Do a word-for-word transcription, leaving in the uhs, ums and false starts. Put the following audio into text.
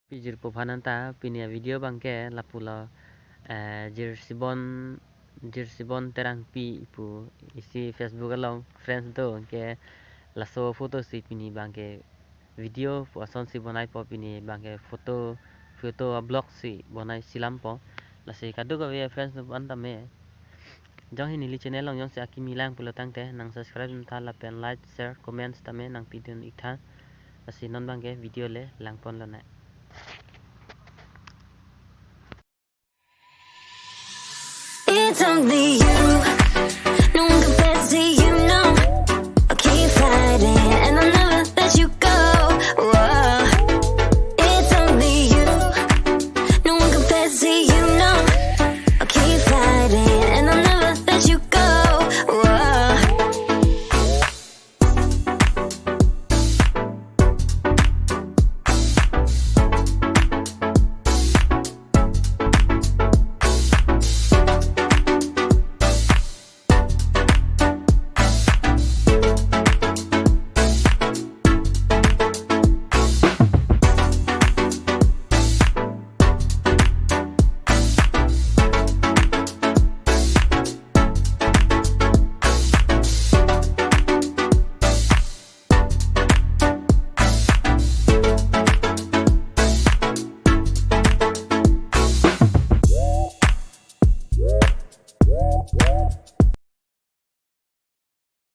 Pijirpo aphan anta pini a-video abangke lapulo, eh, Jirsibon, Jirsibon Terangpi pu isi Facebook along friends do ke laso photo si pini abangke video pu asonsi bonaipo, pini abangke photo, photo a-vlog si bonai silampo. Lasi kadokave friends do aphan tame jongsi neli channel along jongsi akimi lang pulo tangte nang subscribe dun tha lapen like, share, comments tame nang pidun ik tha. Lasi non abangke video le langponlonang. It's only